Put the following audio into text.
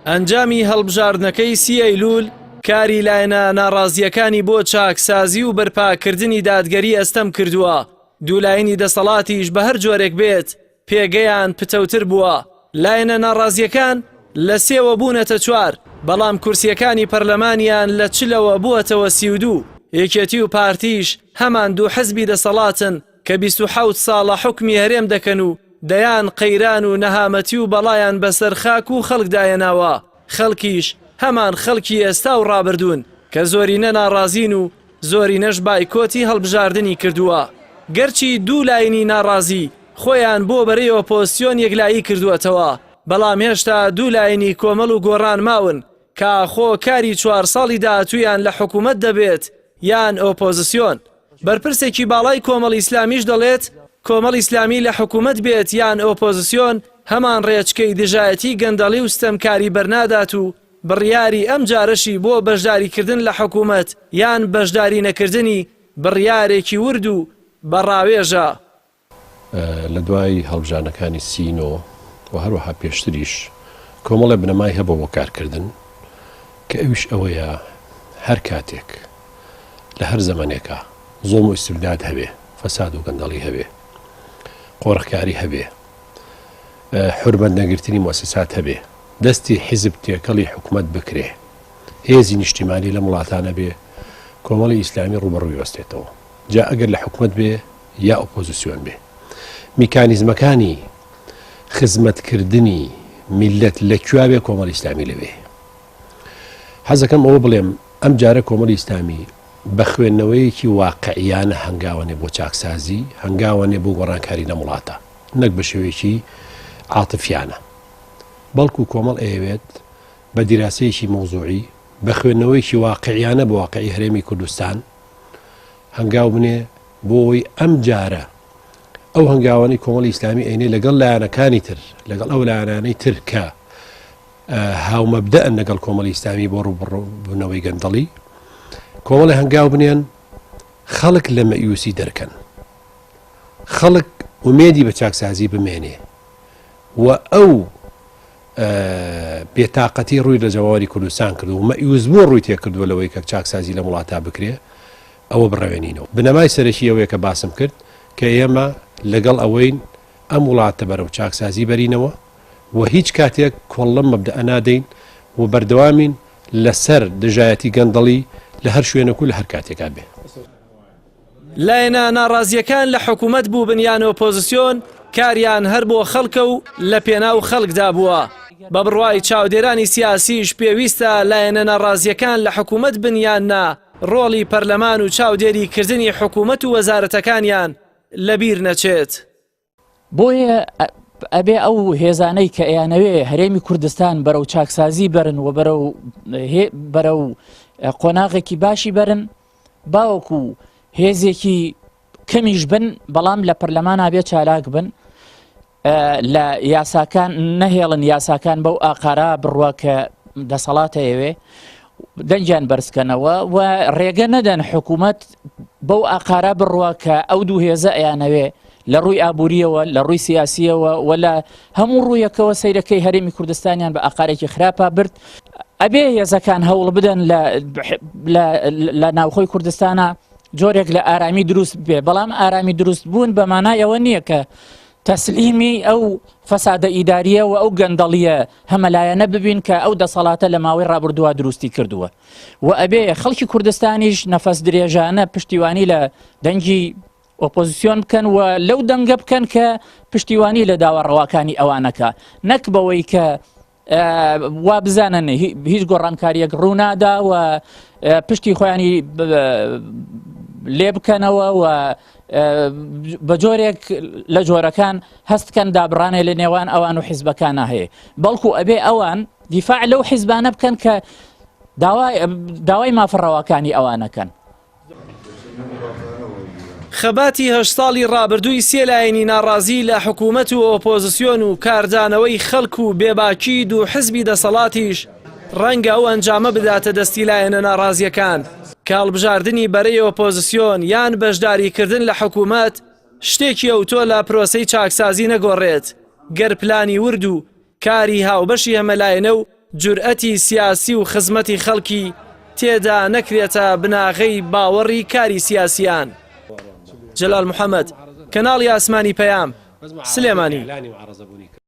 ئەنجامی هەڵبژاردنەکەی سی ئەیلول کاری لایەنە ناڕازییەکانی بۆ چاکسازی و بەرپاکردنی دادگەری ئەستەم کردووە، دوولایەنی دەسەڵاتیش بە هەر جۆرێک بێت پێگەیان پتەوتر بووە، لایەنە ناڕازییەکان لە سێوە بوونەتە چوار، بەڵام کورسییەکانی پەرلەمانیان لە چلەوە بووەتەوە 32، یەکێتی و پارتیش هەمان دوو حزبی دەسەڵاتن کە 27 ساڵە حوکمی هەرێم دەکەن و دەیان قەیران و نەهامەتی و بەڵایان بەسەر خاک و خەڵکدا هێناوە، خەڵکیش هەمان خەڵکی ئێستا و ڕابردوون کە زۆرینە ناڕازین و زۆرینەش بایکۆتی هەڵبژاردنی کردووە. گەرچی دوو لاینی ناڕازی خۆیان بۆ بەرەی ئۆپۆزسیۆن یەکلایی کردووەتەوە، بەڵام هێشتا دوو لاینی کۆمەڵ و گۆڕان ماون کە ئاخۆ کاری چوار ساڵی داهاتوویان لە حکوومەت دەبێت یان ئۆپۆزسیۆن. بەرپرسێکی باڵای کۆمەڵی ئیسلامیش دەڵێت، کۆمەڵی ئیسلامی لە حکوومەت بێت یان ئۆپۆزسیۆن هەمان ڕێچکەی دژایەتی گەندەڵی و ستەمکاری بەرنادات و بڕیاری ئەم جارەشی بۆ بەشداریکردن لە حکوومەت یان بەشداری نەکردنی بڕیارێکی ورد و بە ڕاوێژە. لە دوای هەڵبژاردنەکانی 39 و هەروەها پێشتریش کۆمەڵێ بنەمای هەبوو بۆ کارکردن کە ئەویش ئەوەیە هەر کاتێک لە هەر زەمەنێکا زوڵم و ئیستبداد هەبێ، فەساد و گەندەڵی هەبێ، قۆرخکاری هەبێ، حورمەت نەگرتنی موئەسەسات هەبێ، دەستی حیزب تێکەڵی حکومەت بکرێ، هێزی نیشتیمانی لەم وڵاتانە بێ، کۆمەڵی ئیسلامی ڕووبەڕووی وەستێتەوە. جا ئەگەر لە حکومەت بێ یا ئۆپۆزسیۆن بێ. میکانیزمەکانی خزمەتکردنی میللەت لە کویا بێ کۆمەڵی ئیسلامی لەوێ. حەزەکەم ئەوە بڵێم ئەم جارە کۆمەڵی ئیسلامی بە خوێندنەوەیەکی واقعیانە هەنگاوەنێ بۆ چاکسازی، هەنگاوەنێ بۆ گۆڕانکاری لەم وڵاتە، نەک بە شێوەیەکی عاتفیانە. بەڵکو کۆمەڵ ئەیەوێت بە دیراسەیەکی مەوزوعی، بە خوێندنەوەیەکی واقعیانە بۆ واقعی هەرێمی کوردستان هەنگاو بنێ بۆ ئەوەی ئەم جارە ئەو هەنگاوانەی کۆمەڵی ئیسلامی ئەینێ لەگەڵ لایەنەکانی تر، لەگەڵ ئەو لایەنانەی تر کە هاومەبدەئن لەگەڵ کۆمەڵی ئیسلامی بۆ ڕووبەڕووبوونەوەی گەندەڵی، کۆمەڵی هەنگاو بنێن، خەڵک لە مەئیوسی دەرکەن، خەڵک ئومێدی بە چاکسازی بمێنێ و ئەو بێتاقەتی ڕووی لە جەماوەری کوردستان کردووە و مەئیوسبوون ڕووی تێکردووە لەوەی کە چاکسازی لەم وڵاتە بکرێ، ئەوە بڕەوێنینەوە. بنەمای سەرەکی ئەوەیە کە باسم کرد کە ئێمە لەگەڵ ئەوەین ئەم وڵاتە بەرەو چاکسازی بەرینەوە و هیچ کاتێک کۆڵ لەم مەبدەئە نادەین و بەردەوامین لەسەر دژایەتی گەندەڵی لە هەر شوێنێک و لە هەر کاتێکا بێ. لایەنە ناڕازییەکان لە حکومەت بووبن یان ئۆپۆزسیۆن کاریان هەر بۆ خەڵکە و لە پێناو خەڵکدا بووە. بە بڕوای چاودێرانی سیاسیش پێویستە لایەنە ناڕازییەکان لە حکومەت بن یان نا ڕۆڵی پەرلەمان و چاودێری کردنی حکومەت و وەزارەتەکانیان لەبیر نەچێت. بۆیە ئەبێ ئەو هێزانەی کە ئەیانەوێ هەرێمی کوردستان بەرەو چاکسازی بەرن و بەرەو بەرەو قۆناغێکی باشی بەرن باوەکو هێزێکی کەمیش بن بەڵام لە پەرلەمان ئابێ چالاک بن لە یاساکان نەهێڵن یاساکان بەو ئاقارا بڕوا کە دەسەڵاتە ئەوێ دەنگیان بەرزکەنەوە و ڕێگە نەدەن حکوومەت بەو ئاقارە بڕوا کە ئەو دوو هێزە ئەیانەوێ لە ڕووی ئابووریەوە لە ڕووی سیاسیەوە و لە هەموو ڕوویەکەوە سەیرەکەی هەرێمی کوردستانیان بە ئاقارێکی خراپا برد ئەبێ هێزەکان هەوڵ بدەن لە ناوخۆی کوردستانە جۆرێک لە ئارامی دروست بێ بەڵام ئارامی دروست بوون بە مانای ئەوە نییە کە تەسلیمی ئەو فەسادە ئیدارییە و ئەو گەندەڵییە هەمەلایەنە ببین کە ئەو دەسەڵاتە لە ماوەی ڕابردووە دروستی کردووە و ئەبێ خەڵکی کوردستانیش نەفەس درێژانە پشتیوانی لە دەنگی ئۆپۆزیسیۆن بکەن و لەو دەنگە بکەن کە پشتیوانی لە داوا ڕەواکانی ئەوانەکە نەک بەوەی کە وا بزانن هیچ گۆڕانکاریەک ڕوونادا و پشتی خۆیانی لێ بکەنەوە و بە جۆرێک لە جۆرەکان هەستکەن دابڕانێ لە نێوان ئەوان و حیزبەکانە هەیە بەڵکو ئەبێ ئەوان دیفاع لەو حیزبانە بکەن کە داوای مافە ڕەواکانی ئەوانەکەن. خەباتی هەشت ساڵی ڕابردووی سێ لایەنی ناڕازی لە حکوومەت و ئۆپۆزسیۆن و کاردانەوەی خەڵک و بێباکی دوو حزبی دەسەڵاتیش ڕەنگە ئەو ئەنجامە بداتە دەستی لایەنە ناڕازییەکان کە هەڵبژاردنی بەرەی ئۆپۆزسیۆن یان بەشداریکردن لە حکوومەت شتێکی ئەوتۆ لە پرۆسەی چاکسازی نەگۆڕێت گەر پلانی ورد و کاری هاوبەشی هەمەلایەنە و. جورئەتی سیاسی و خزمەتی خەڵکی تێدا نەکرێتە بناغەی باوەڕی کاری سیاسیان. جەلال محەمەد، کەناڵی ئاسمانی پەیام، سلێمانی.